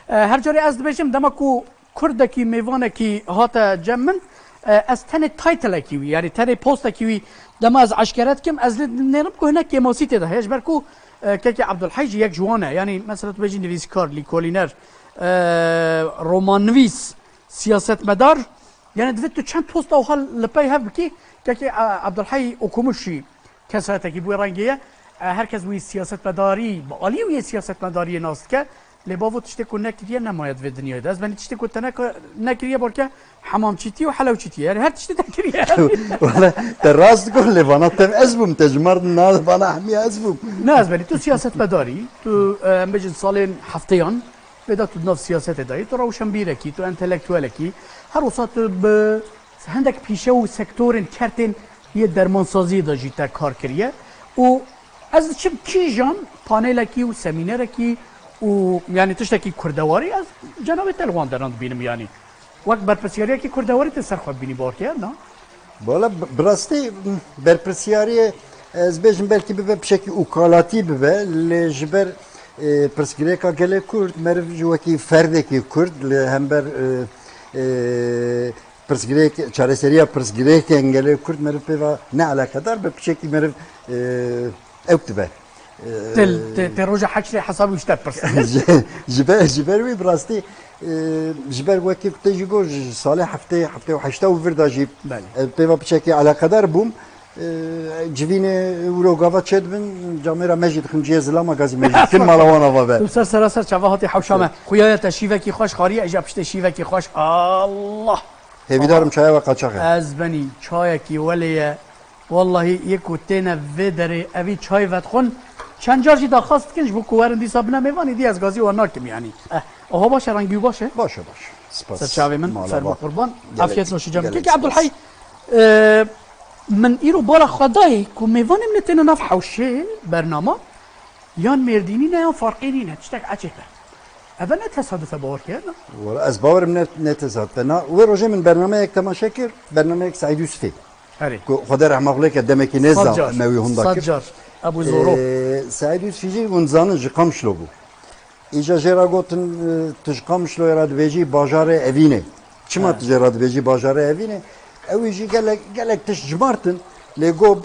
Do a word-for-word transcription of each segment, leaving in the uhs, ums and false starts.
E, her carê ez dibêjim, dema ku kurdekî, mêvanekî hate cem min, e, ez tenê taytilekî wî, yanî tenê postekî wî dema ez eşkere dikim, ez lê dinêrim ku hinek kêmasî tê de heye, ji ber ku, e, kekê Ebdulhey jî yek ji wan e. Yanî mesela tu bêjî nivîskar, lîkolîner, e, romannivîs, siyasetmedar, yanî divê tu çend posta wiha li pey hev bikî, kekê, e, Ebdulhey Okumuş jî kesayetekî bi wê rengê ye. E, her kes wî siyasetmedarî, bi aliyê wî yê siyasetmedariyê nas dike. Lê bavo tiştê ku nekiriye nemaye di vê dinyayê de. Ez benî tiştê ku te neka-, nekiriye balke hemamçîtî û helewçîtî ye. Yanî her tiştê te kiriye. Wala te rast got, lê vana tev ez bûm, te ji mar na vana hemiya ez bûm. Ne, ez benî tu siyasetmedarî, tu, e, em bêjin salên hefteyan vê de tu di nav siyasetê de yî, tu rewşenbîrekî, tu entelektuelekî, her wisa tu bi hendek pîşe û sektorên kertên yê dermansaziyê de jî te kar kiriye û ez diçim kîjan panelekî û semînerekî û, yanî, tiştekî kurdewarî ez cenabê te li wan deran dibînim, yanî wek berpirsyariyekî kurdewarî tu ser xwe dibînî, bawer kir, na? Wala bi, bi rastî, m, berpirsyariyê, ez bêjim belkî bibe pişekî ûkalatî bibe, lê ji ber, e, pirsgirêka gelê Kurd, meriv ji wekî ferdekî Kurd li hember, e, e, pirsgirêk, çareseriya pirsgirêkên gelê Kurd meriv pê ve ne eleqedar be, piçekî meriv, e, ewk dibe. E, Te, te, te roja heşrê hesabî wî ji te pirsin. Ji, ji ber, ji ber wî bi rastî, e, ji ber wekî ku te jî got, ji salê heftê, heftê û heşta û vir de jî, belê, e, pê ve piçekî eleqedar bûm. E, civînê wiro gava çêdibin, camêra me jî dixin cihê zilama gazî me jî dikin mala wan ava be. Tu ser seraser çava hatî hewşa me. Xuya ye te şîvekî xweş xwariye, îja piştê şîvekî xweş. Allah! Hêvîdarim çaya we qaçax e. Ez benî çayekî welê ye. Wallahî yê ku têne vê derê evî çay vedixwin. Çend car jî daxwaz dikin ji bo ku werin dîsa bine mêvan, îdî ez gazî wan nakim yanî. Eh, oha baş e, rengî wî baş e? Baş e, baş e. Spas. Ser çavê min, mala fermo va. Qurban. Gelek, afiyet noşî cem. Gelek kekê spas. Abdulhey, e, min îro bala xwe dayê ku mêvanê min ê têne nav hewşê bernama. Yan Mêrdînî ne, yan Farqînî ne, tiştek ecêb e. Eve ne tesaduf e, bawer kir, na? Wala ez bawerim ne, ne tesaduf e. Na, wê rojê min bernameyek temaşe kir, bernameyek Seîd Yusufê. Erê. Ku Xwedê rehma xwe lê ke, demekî nêz da me wî hûn da kir. Sad car, Ebû Zoro. Ee, Seîd Yusufî jî hûn zanin ji Qamişlo bû. Îja jê re gotin, e, tu ji Qamişloyê re dibêjî bajarê Evînê. Çima tu jê re dibêjî bajarê Evînê? Ew jî gelek, gelek tişt cimartin. Lê got,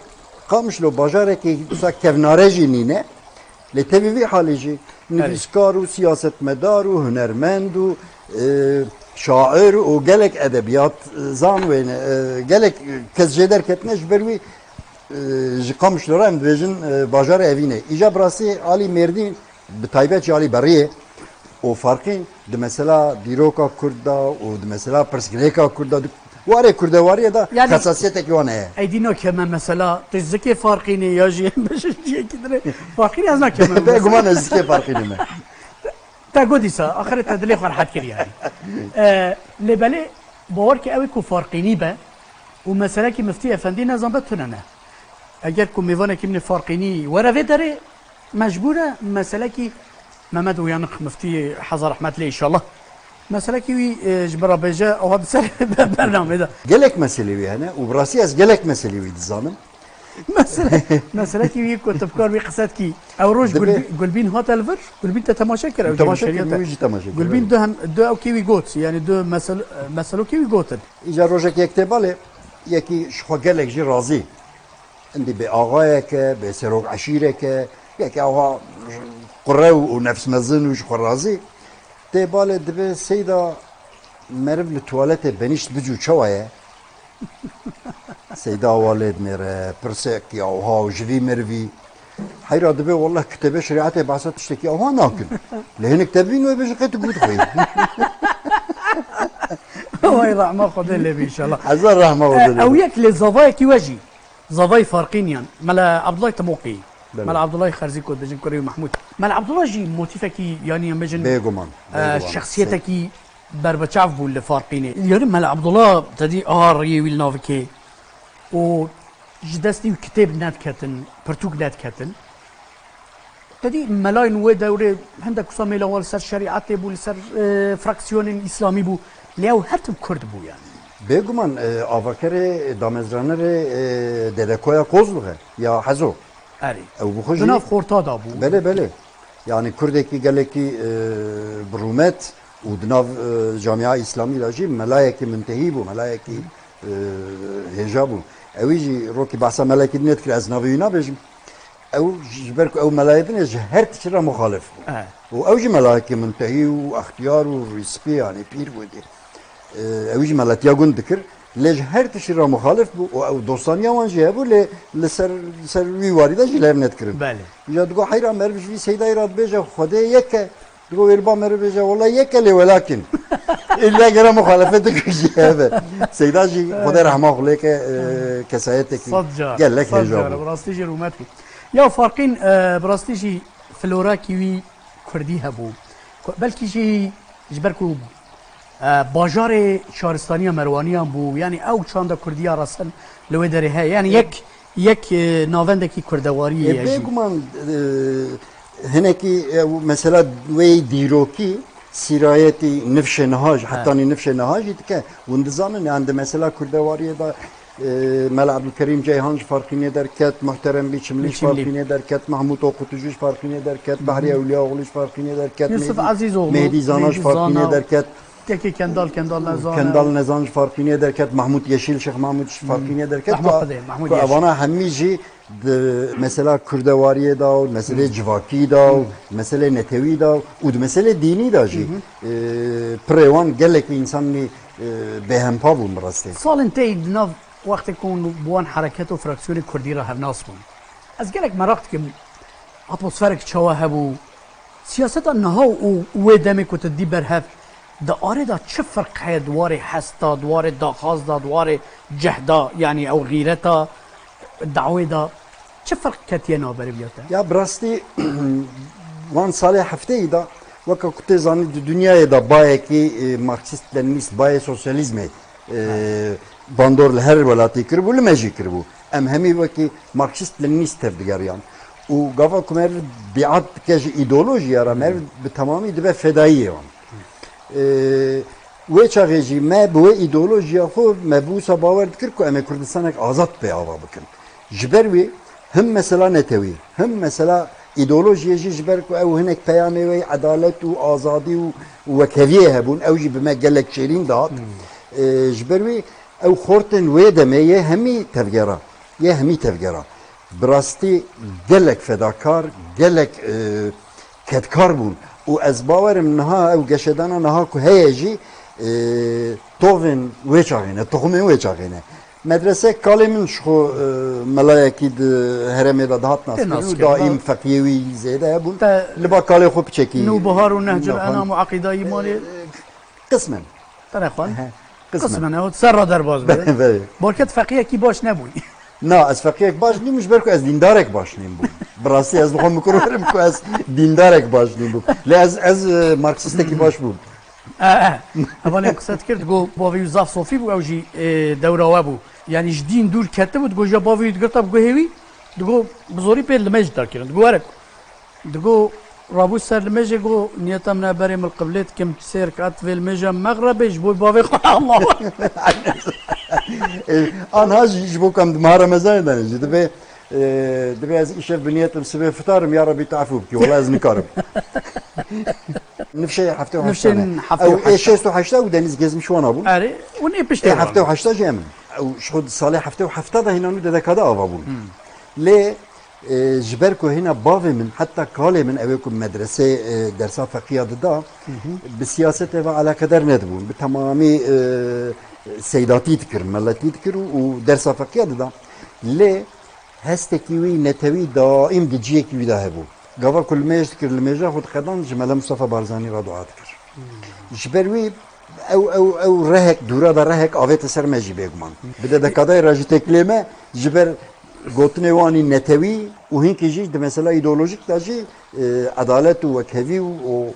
Qamişlo bajarekî wisa kevnare jî nîne. Lê tevî vî halî jî nivîskar û siyasetmedar û hunermend û, e, şair û gelek edebiyat, e, zan wê ne, e, gelek kes jê derketine, ji ber wî, e, ji Qamişlo re em dibêjin, e, bajarê Evînê. Îja bi rastî alî Mêrdîn, bi taybet jî alî Beriyê û Farqîn di mesela dîroka Kurd de û di mesela pirsgirêka Kurd de, di warê kurdewariyê de, yanî, xesasiyetekî wan heye. Ey dî nakeme mesela, tu zikê Farqînê ya jî bişî ciyekî dinê. Farqînê ez nakeme. Bêguman ez zikê Farqînê me. Te got dîsa, axirê te dilê xwe rehet kir yanî. E, lê belê bawer ke ew ê ku Farqînî be û meselekî Miftî Efendî nezan be, tune ne. Eger ku mêvanekî min ê Farqînî were vê derê, mecbûr e meselekî Mehmet Uyanık, Miftî, heza rehmet lê înşallah. Meselekî wî, e, ji min re bêje, ewa di ser bernamê de. Gelek meselê wî hene û bi rastî ez gelek meselê wî dizanim. Mesele, meselekî wî ku tu bi kar wî qise dikî. Ew roj Gulbî-, Gulbîn hate li vir, Gulbîn te temaşe kir, ew jî temaşe kir, wî jî temaşe kir. Gulbîn du hem, du ew kê wî got, yanî du mesel-, meselokê wî gotin. Îja rojekî yek tê balê, yekî ji xwe gelek jî razî. Hindî bê axayek e, bê serok eşîrek e, yekî awa qure û nefsmezin û ji xwe razî. Tê balê dibê Seyda meriv li tuwaletê benîşt bicû çawa ye? Seyda awa lê dinêre, pirsek ya wiha û ji vî mirivî. Heyra dibê, wallah kitêbê şerîetê behsa tiştekî awa nakin. Lê hinek te bîn wê bêjin qey tu gût xwe yî. Way rehma Xwedê lê bî înşallah. Hezar rehma Xwedê lê bî. Ew yek lê zavayekî we jî. Zavayî Farqîniyan. Mela Abdullah Temoqî. Belê. Mela Abdullah Xerzî ku dibêjin kurê wî Mehmûd. Mela Abdullah jî motîfekî, yanî em bêjin, bêguman, e, bêguman, şexsiyetekî berbiçav bû li Farqînê. Yanî Mela Abdullah te dî a riyê wî li navikê û ji destî wî kitêb nediketin, pirtûk nediketin. Te dî melayên wê dewrê hindek wisa mêla wan li ser şerîetê bû, li ser, e, fraksiyonên îslamî bû. Lê ew her tim kurd bû yanî. Bêguman, e, avakerê, damezranerê, e, Dedekoya Kozlux e, ya Hezo. Erê. Ew bi xwe jî di nav xorta da bû. Belê, belê. Yani Kurdekî gelekî, e, bi rûmet û di nav, e, camia îslamî de jî melayekî muntehî bû, melayekî, e, hêja bû. Ewî jî rokî behsa melekî dinê dikir, ez navê wî nabêjim. Ew ji ber ku ew melayê din e, ji her tiştî re muxalif bû. Û ew jî melayekî muntehî û extiyar û rîspî, yani pîr bû dê. E, ew jî meletiya gund dikir. Lê ji her tiştî re muxalif bû û ew dostaniya wan jî hebû, lê li ser, li ser wî warî de jî li hev nedikirin. Belê. Îja digo heyra meriv ji vî Seydayê re dibêje Xwedê yek e. Digo wê li ba meriv bêje wela yek e lê welakin. Îlla gere muxalefet dikir jî hebe. Seyda jî Xwedê rehma xwe lê ke, e, kesayetekî Sed car, gelek sed hêja car, bû. Bi rastî jî rûmet bû. Ya Farqîn, e, bi rastî jî florakî wî kurdî hebû. Ku, belkî jî ji ber ku, e, bajarê şaristaniya Merwaniyan bû, yani ew çanda kurdiya resen li wê derê heye. Yani yek, yek, e, navendekî kurdewariyê Ê, ye jî. Bêguman, e, hinekî, e, mesela wê dîrokî sîrayetî nifşê niha jî, hetanî nifşê niha jî dike. Hûn dizanin, yani di mesela kurdewariyê de, e, Mela Ebdulkerîm Ceyhan ji Farqînê derket, Muhterem Bî Çimlî ji Farqînê derket, Mehmûd Oqutujî ji Farqînê derket, Behrî Ewliyaoglî ji Farqînê derket, Yusuf Meh-, Ezîzoglu, Mehdî Zana ji Farqînê derket. Kekê Kendal, Kendal Nezan. Kendal Nezan ji Farqînê derket, Mehmûd Yeşîl, Şêx Mehmûd ji Farqînê derket. Mehmûd Ku, Xwedê, Mehmûd ku Yeşîl. Evana hemî jî di mesela kurdewariyê de û meselê civakî de û meselê netewî de û di meselê dînî de jî, e, pirê wan gelekî însanî, e, bêhempa bûn bi rastî. Salên tey di nav wextê ku hûn bi wan hereket û fraksiyonê kurdî re hevnas bûn. Ez gelek meraq dikim, atmosferek çawa hebû? Siyaseta niha û wê demê ku tu dî ber hev, di arê de çi ferq heye di warê hesta, di warê daxwaz de, di warê cehda, yanî ew xîreta dawê de çi ferq ketiye navberê bi ya te? Ya bi rastî wan salê hefteyî de weke ku tê zanî di dinyayê de bayekî, e, marksîst lenînîst, bayê sosyalîzmê, e, bandor li her welatî kiribû, li me jî kiribû. Em hemî wekî marksîst lenînîst tevdigeriyan. Û gava ku meriv bîat dike ji îdeolojiya re, meriv bi temamî dibe fedayiyê wan. Ee, wê çaxê jî me bi wê îdeolojiya xwe me bi wisa bawer dikir ku em ê Kurdistanek azad pê ava bikin. Ji ber wê him mesela netewî, him mesela îdeolojiyê jî ji ber ku ew hinek peyamê wê edalet û azadî û, û wekheviyê hebûn, ew jî bi me gelek şêrîn dihat. Ee, ji ber wê ew xortên wê demê yê hemî tevgera, yê hemî tevgera. Bi rastî gelek fedakar, gelek, e, kedkar bûn. Û ez bawerim niha ew geşedana niha ku heye jî, e, tovên wê çaxê ne, toxumên wê çaxê ne. Medrese kalê min ji xwe, e, melayekî di herêmê de dihat naskirin û daîm feqiyê wî zêde hebûn. Li ba kalê xwe piçekî Nûbihar û Nehcul Enam û Eqîda Îmanê. Qismen. Te nexwend? He, qismen. Qismen, ew ser re derbas be. Belê, belê. Balkê tu feqiyekî baş nebûyî. Na, ez feqiyek baş nîm, ji ber ku ez dîndarek baş nîm bûm. Bi rastî ez dixwam bi kur werim ku ez dîndarek baş nîm bûm. Lê ez, ez, e, marksistekî baş bûm. E, e. Hevalê qise dikir, digo bavê wî zaf sofî bû, ew jî, e, dewra we bû. Yanî ji dîn dûr ketibû, digo ji ya bavê wî digirta, bi guhê wî, digo bi zorî pê limêj dakirin. Digo were ku Digo, rabû ser limêjê, got, niyeta min e berê min li qiblê dikim, sê rekat vê limêja mexrebê ji bo bavê xwe Allah. E, anha jî ji bo ku em di meha Remezanê de ne jî, dibê, e, dibê ez îşev bi niyetim sibê fitarim, ya Rebî tu efû bikî, wela ez nikarim. Nifşê heftê û heşt tane. Nifşên heftê û heşt. Ew ê şêst û heşt û Deniz Gezmiş wana bûn. Erê, û nê piştê ê wan. Heftê û heşt jî em in. Ew ji xwe di salê heftê û heft de hîna nû D D K de ava bûn. Hmm. Lê E, ji ber ku hîna bavê min, heta kalê min, ew ê ku medresê, e, dersa feqiya dida, bi siyasetê ve alakeder nedibûn. Bi temamî, e, seydatî dikir, meletî dikir û, û dersa feqiya dida. Lê hestekî wî netewî daîm di ciyekî wî de hebû. Gava ku limêj dikir, limêja xwe diqedan ji Mele Mustafa Barzanî re dua dikir. Ji ber wî ew, ew, ew rehek, dûra de rehek avête ser me jî bêguman. Bi D D K de re jî têkilê me, ji ber gotinê wanî netewî û hinkî jî di mesela îdeolojîk de jî, e, edalet û wekhevî û, û,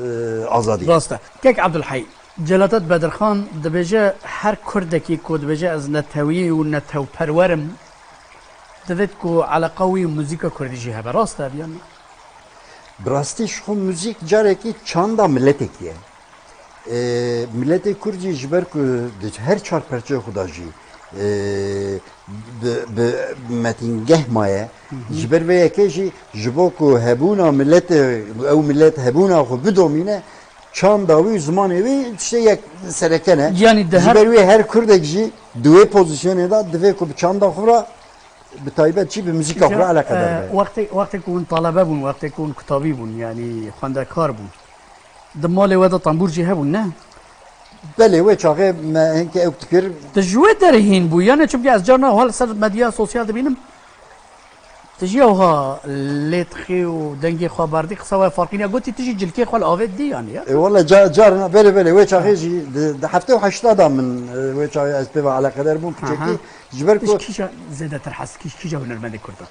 e, azadî. Rast e. Kek Ebdulhey, Celadet Bedirxan dibêje, her kurdekî ku dibêje ez netewî û netewperwer im, divêt ku eleqa wî muzîka kurdî jî hebe. Rast e, ev yan na? Bi rastî ji xwe muzîk carekî çanda miletekî ye. Ê, miletê Kurd jî ji ber ku di her çar perçeyê xwe de jî, e, bi, bi metîngeh maye. Ji ber vê yekê jî ji bo ku hebûna miletê, ew milet hebûna xwe bidomîne, çanda wî û zimanê wî tiştê yek sereke ne. Yanî di Ji her ber wê her Kurdek jî di wê pozîsyonê de divê ku bi çanda xwe re, bi taybet jî bi muzîka xwe re eleqedar be. Wextê, wextê ku hûn talebe bûn, wextê ku hûn kutabî bûn, yanî xwendekar bûn, di malê we de tembûr jî hebûn, ne? Belê, wê çaxê me hinkê ew dikir. Tu ji wê derê hîn bû, yanî çimkî ez carna wiha li ser medya sosyal dibînim. Tu jî ewha lê dixî û dengê xwe berdî, qisa we farqî niya. Gotî tu jî cilkê xwe li avê didî, yanî ya? E, wele ca-, carna, belê, belê, wê çaxê jî di, di heftê û heşta da min, e, wê çaxê ez pê ve eleqedar bûm, piçekî. Ji ber Tu ji ku kîja zêdetir hez dikî, ji kîja hunermendê Kurd e?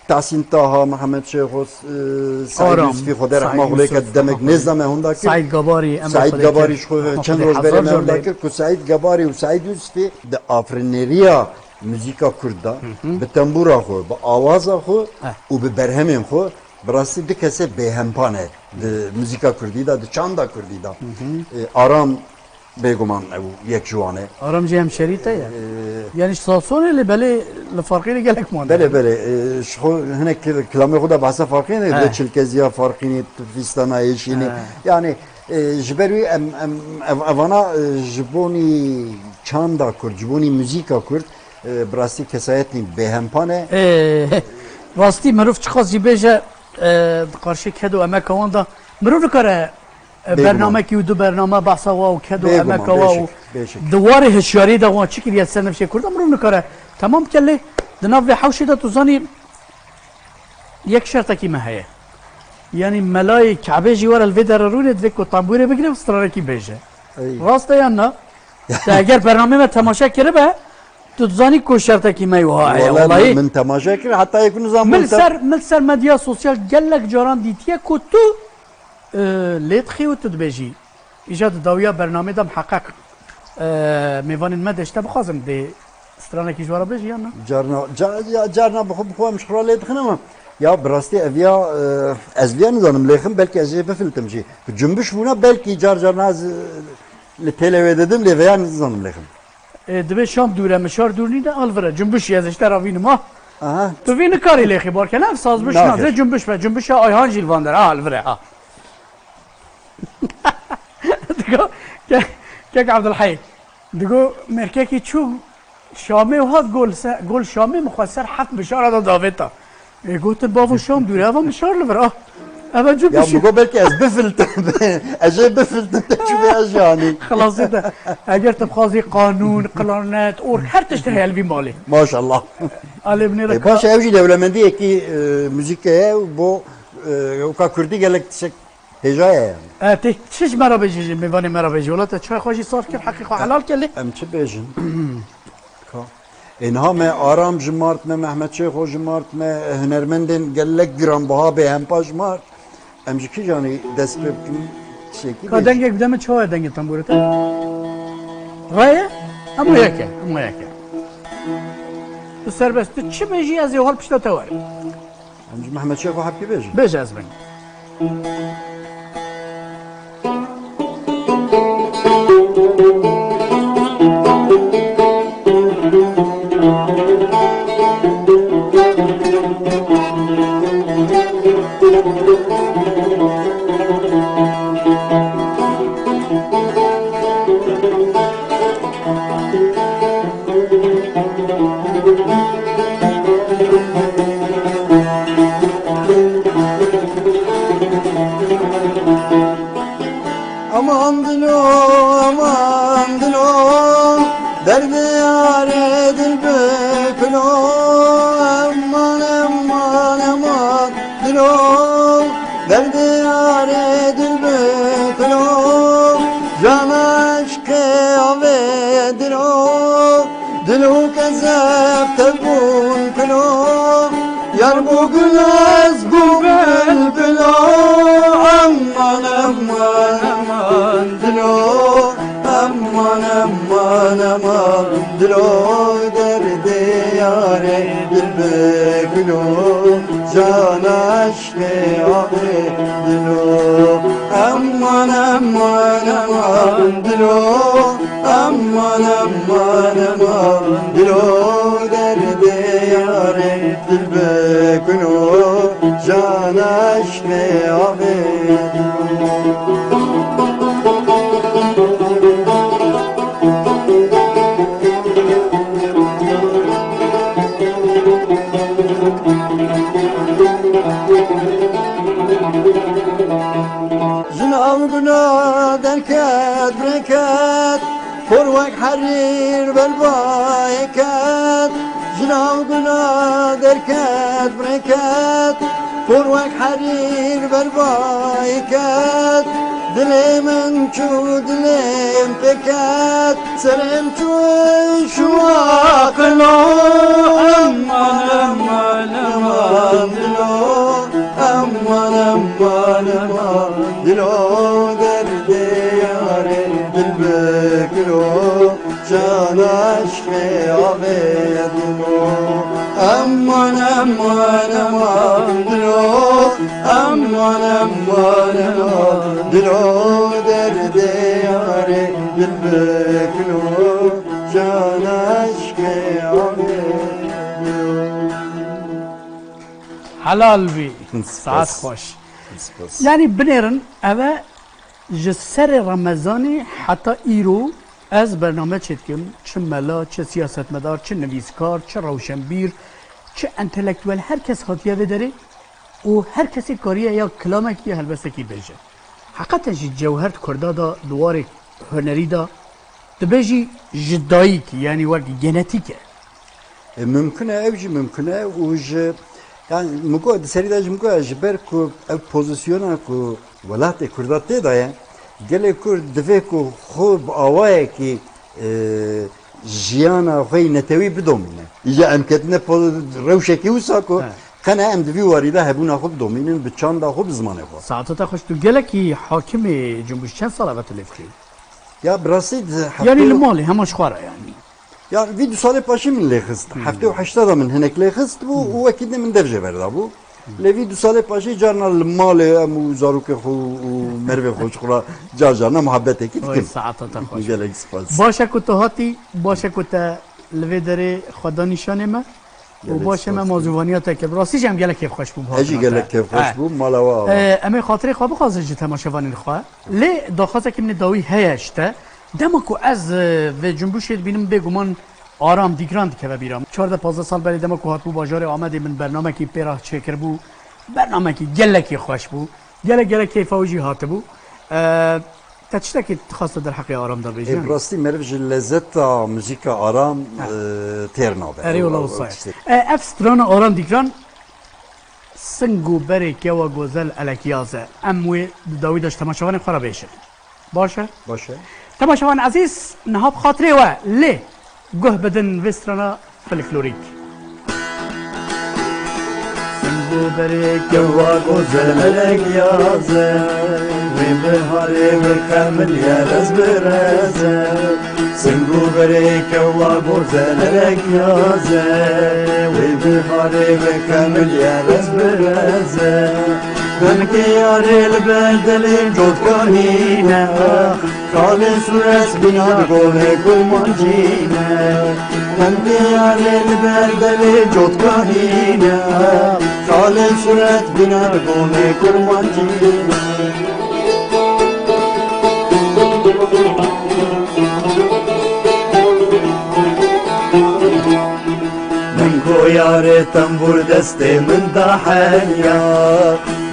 Tahsîn Taha, Mihemed Şêxo, e, Saîd Aram, Yusifî, Xwedê rehma Saîd xwe lê ke, Yusif, demek rehma xwe lê nêzame hunda kir. Saîd Gabarî, em Saîd xwe lê Gabarî kir. Ji xwe Rehma çend xwe lê roj hezar berê me car hunda lê. Kir ku Saîd Gabarî û Saîd Yusifî di afirîneriya muzîka kurd de, bi tembûra xwe, bi awaza xwe Eh. û bi berhemên xwe, bi rastî du kesê bêhempa ne di muzîka kurdî de, di çanda kurdî de. E, Aram Bêguman ew yek ji wan e. Aram jî hemşerî te ye. Ee, Yanî ji Sasonê lê belê li Farqînê gelek mane. Belê, belê. Ee, ji xwe hinek kil-, kilamê xwe de behsa Farqînê, He. de çilkeziya Farqînê, Fîstana Êşînê. He. Yanî, ee, ji ber wî em, em, ev, evana, ee, ji bonî çanda Kurd, ji bonî muzîka Kurd, ee, bi rastî kesayetî bêhempa ne. Ee, rastî mirov çiqas jî bêje, ee, di qarşî ked û emeka wan de mirov nikare E, Bêguman. Bernamekî û du bername behsa wa û ked û Bêguman, emeka wa û bêşik, bêşik. di warê hişyariyê de wan çi kiriye ser nifşê Kurda mirov nikare. Temam bike lê di nav vê hewşê de tu zanî yek şertekî me heye. Yanî melayê Kebê jî were li vê derê rûnê divê ku tembûrê bigire û stranekî bêje. Ey. Rast e yan na? Te eger bernamê me temaşe kiribe, tu dizanî ku şertekî me wiha heye. Wele Wellahî. min, min temaşe kir, heta yek nizam Min bû te- ser, min ser medya sosyal gelek caran dîtiye ku tu e, lê dixî û tu dibêjî. Îja di dawiya bernamê de miheqeq, e, mêvanên me de ji te bixwazim dê stranekî ji we re bêjî yan na? Carna, ca-, ya, carna bi xwe, bi xwe em ji xwe re lê dixin ama ya bi rastî ev ya, e, ez viya nizanim lêxim, belkî ez ê bifiltim jî. Bi cumbiş bûna belkî car carna ez, e, li têlewê didim lê veya nizanim lêxim. E, dibê şam dûr e, mişar dûr nîne, al vire. Cumbiş ye, ez ji te re vînim, ha. Aha. Tu vî nikarî lêxî barke, ne? Sazbiş Naxir. Nadir cumbiş be, cumbişa Ayhan jî li van der, ha, al vire, ha. Digo, ke-, kek Abdulhey. Digo, merkekî çû Şamê û hat gol se-, gol Şamê min xwe ser heft mişara da davêta. Ê, gotin, bavo Şam dûr e, eva mişar li vir, ah. Eva cû Ya bişî. Migo belkî ez bifiltim. Ez ê bifiltim, te çû vê ez jî anî. Xilasî te. Eger tu bixwazî qanûn, klarnet, org, her tişt heye li vî malê. Maşallah. Alê binê de E, baş e, ew jî dewlemendiyekî, e, muzîkê ye û bo, e, weka kurdî gelek tiştek hêja ye yani. E, tê çi ji me re bêjî, ji mêvanê me re bêjî. Wela te çay xwe jî saf kir, heqî xwe helal kir lê. Em çi bêjin? Ka. Ê, niha me Aram jimart me, Mehmet Şêxo jimart me, hunermendên gelek giranbiha bêhempa jimart. Em ji kîjanî dest pê bikin? Şekî Ka bêjin. Dengek bide min, çawa ye dengê tembûrê te? Reye? Hemû yek e, hemû yek e. Tu serbest, tu çi bêjî, ez ê hol pişta te werim. Em ji Mehmet Şêxo hebkî bêjin. Bêje ez bêjim. Aman dilo, aman dilo, derdê yarê dil bi kulo. Aman, aman, aman dilo, derdê yarê dil bi kulo. Jana eşqê avê dilo, dilo kezeb te bûn kulo. Yar bû gul, ez bû bilbilo. Aman, aman, aman dilo. Aman, aman, aman dilo. Derdê yarê dil bi kulo. Jana eşqê avê dilo. Aman, aman, aman dilo. Aman, aman, aman, dilo derdê yarê dil bikino, can eşqê avê. Jina guna derket birêket, por wek herîr ber bayê ket. Jina guna derket birêket, por wek herîr ber bayê ket. Dilê min çû, dilê min pê ket. Serê min çû şû aqilo, eman, eman, eman dilo. Aman, aman, aman, dilo derdê yarê dil bikiro, can eşqê avê dilo. Aman, aman, aman, dilo, aman, aman, aman, dilo derdê yarê dil bikiro, can eşqê avê dilo. Helal bî. Spas. Saet xweş. Spas. Yanî binêrin, ev e ji serê Remezanê heta îro ez bername çêdikim. Çi mela, çi siyasetmedar, çi nivîskar, çi rewşenbîr, çi entelektuel, her kes hatiye vê derê û her kesê kariye ya kilamekî ya helbestekî bêje. Heqeten jî cewher di Kurda de, di warê hunerî de, dibêjî ji dayik, yanî wek genetîk e. E, mimkun e, ew jî mimkun e û ji, yani, min got, di serî de jî min got, ji ber ku ev pozisyona ku welatê Kurda tê de ye, gelê Kurd divê ku xwe bi awayekî, e, jiyana xwe yî netewî bidomîne. Îja em ketine po-, rewşekî wisa ku He. qene em di vî warî de hebûna xwe bidomînin, bi çanda xwe, bi zimanê xwe. Saeta te xweş, tu gelekî hakimê Cumbuş çend sal e tu lê fikirî? Ya, bi rastî di Yanî heftê li malê, hema ji xwe re yanî. Ya, vî du salê paşî min lê xist. Hmm. Heftê û heşta de min hinek lê xist bû Hmm. û wekî din min dev jê verda bû. Hmm. Lê vî du salê paşî carna li malê em û zarokê xwe û merivê xwe ji xwe re car carna muhabbetekî Oy, dikin. Saeta te xweş. Gelek spas. Baş e ku tu hatî, baş e ku te li vê derê xwe da nîşanê me. Û Gelek baş e me spas. mazûvaniya te kir. Bi rastî jî em gelek kêfxweş bûn bi Ez jî hatina gelek te. kêfxweş He. bûm, mala we ava. Ee, em ê xatirê xwe bixwazin ji temaşevanên xwe. Lê daxwazekî min ê dawî heye ji te. Dema ku ez, e, vê Cumbuş çê dibînim, bêguman Aram Dîgran dikeve bîra min. Çardeh pazdeh sal berê dema ku hatibû bajarê Amedê, min bernamekî pê re çêkiribû. Bernamekî gelekî xweş bû. Gelek gelek keyfa wî jî hatibû. E, te tiştekî dixwaste derheqê Aram de bêjî, Ê, yanî? bi rastî meriv ji lezeta muzîka Aram, Ha. e, têr nabe. Erê, wela wisa ye. E, ev strana Aram Dîgran, Sing û berê kewa gozel elekyaz e. Em wê di dawî de ji temaşevanên xwe re bêjin. Baş e? Baş e. Temaşevan ezîz, niha bi xatirê we lê guh bidin vê strana folklorîk. Sing û berê kewa gozel elekyaz e, wê biharê wê xemilî ye rez bi rez e. Sing û berê kewa gozel elekyaz e, wê biharê wê xemilî ye rez bi rez e. Demkê yarê li ber delê cotkahî ne, xalê sûret bîna di golê kurmancî ne. Demkê yarê li ber delê cotkahî ne, xalê sûret bîna di golê kurmancî ne. Min go yarê tembûr destê min da heliya,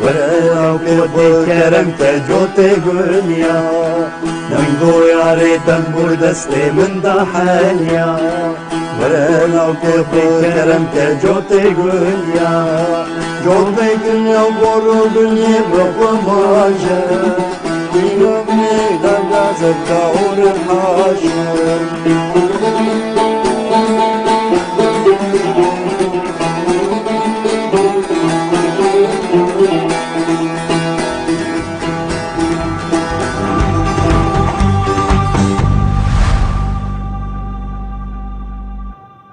were lawkê xwe kerem ke cotê guniya. Min go yarê tembûr destê min da heliya, were lawkê xwe kerem ke cotê guniya. Cotê guniya gor û guniyê bi xwe maje. Dîno min ê derdazet ka û rihnaşe.